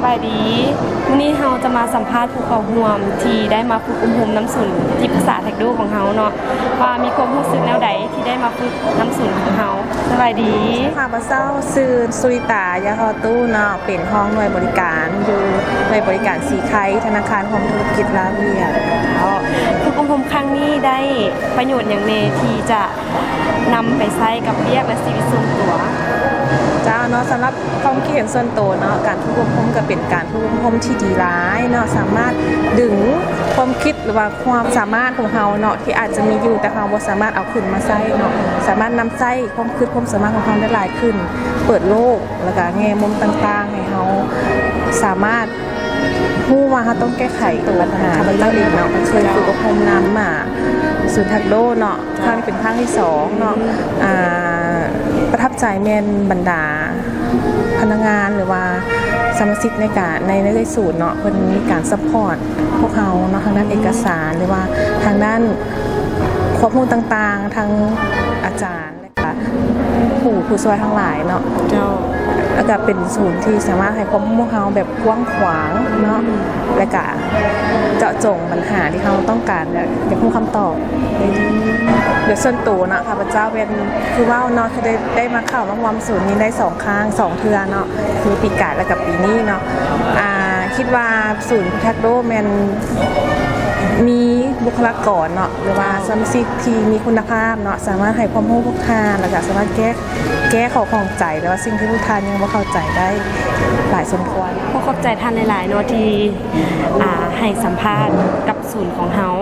ສະບາຍດີ ມື້ນີ້ເຮົາຈະມາສຳພາດຜູ້ເຂົ້າຮ່ວມທີ່ໄດ້ມາຝຶກອົບຮົມນຳສູນທີ່ປຶກສາແທັກໂດຂອງເຮົາເນາະ ວ່າມີຄວາມຮູ້ສຶກແນວໃດທີ່ໄດ້ມາຝຶກນຳສູນຂອງເຮົາ. ສະບາຍດີ. ຂ້າພະເຈົ້າຊື່ ສຸລິຕາ ຢາທໍ່ຕູ້ເນາະ ເປັນຮອງໜ່ວຍບໍລິການຢູ່ໜ່ວຍບໍລິການສີໄຄ ທະນາຄານຮ່ວມທຸລະກິດລາວຫວຽດເນາະ. ຝຶກອົບຮົມຄັ້ງນີ້ໄດ້ປະໂຫຍດຫຍັງແດ່ທີ່ຈະ ນຳໄປໃຊ້ກັບວຽກ ແລະ ຊີວິດສ່ວນຕົວ. ເຈົ້າເນາະ ສຳລັບຄວາມຄິດເຫັນສ່ວນໂຕເນາະ ການຝຶກອົບຮົມກໍເປັນການຝຶກອົບຮົມທີ່ດີຫຼາຍເນາະ ສາມາດດຶງຄວາມຄິດ ຫຼືວ່າຄວາມສາມາດຂອງເຮົາເນາະ ທີ່ອາດຈະມີຢູ່ ແຕ່ເຮົາບໍ່ສາມາດເອົາຂຶ້ນມາໃຊ້ເນາະ ສາມາດນຳໃຊ້ຄວາມຄິດຄວາມສາມາດຂອງເຮົາໄດ້ຫຼາຍຂຶ້ນ ເປີດໂລກ ແລ້ວກໍແງ່ມຸມຕ່າງໆ ໃຫ້ເຮົາສາມາດ ຮູ້ວ່າເຮົາຕ້ອງແກ້ໄຂໂຕບັນຫາ. ຂ້າພະເຈົ້າເອງເນາະ ກໍເຄີຍຝຶກອົບຮົມນຳ ອ່າ ສູນແທັກໂດເນາະ ຄັ້ງນີ້ເປັນຄັ້ງທີສອງເນາະ ອ່າ ປະທັບໃຈແມ່ນບັນດາພະນັກງານ ຫຼືວ່າສະມາຊິກໃນການ ໃນ ໃນສູນເນາະ ເພິ່ນມີການຊັບພອດພວກເຮົາເນາະ ທາງດ້ານເອກະສານ ຫຼືວ່າທາງດ້ານຄວາມຮູ້ຕ່າງໆ ທັງອາຈານ ຜູ້ ຜູ້ຊ່ວຍທັງຫຼາຍເນາະ. ເຈົ້າ. ແລ້ວກະເປັນສູນທີ່ສາມາດໃຫ້ຄວາມຮູ້ເຮົາແບບກວ້າງຂວາງເນາະ ແລ້ວກະເຈາະຈົງບັນຫາທີ່ເຮົາຕ້ອງການ ແບບຢາກຮູ້ຄຳຕອບໄດ້ດີ. ໂດຍສ່ວນໂຕເນາະ ຂ້າພະເຈົ້າແມ່ນ ຄືເວົ້າເນາະ ຄືໄດ້ ໄດ້ມາເຂົ້າມາຮ່ວມສູນນີ້ໄດ້ສອງຄັ້ງ ສອງເທື່ອເນາະ ຄືປີກາຍແລ້ວກະປີນີ້ເນາະ. ອ່າ ຄິດວ່າສູນແທັກໂດແມ່ນມີບຸກຄະລາກອນເນາະ ຫຼືວ່າສະມາຊິກທີ່ມີຄຸນນະພາບເນາະ ສາມາດໃຫ້ຄວາມຮູ້ພວກທ່ານ ແລ້ວກະສາມາດແກ້ ແກ້ຂໍ້ຂ້ອງໃຈ ຫຼືວ່າສິ່ງທີ່ພວກທ່ານຍັງບໍ່ເຂົ້າໃຈໄດ້ຫຼາຍສົມຄວນ. ຂໍຂອບໃຈທ່ານຫຼາຍໆເນາະ ທີ່ ອ່າ ໃຫ້ສຳພາດກັບສູນຂອງເຮົາ.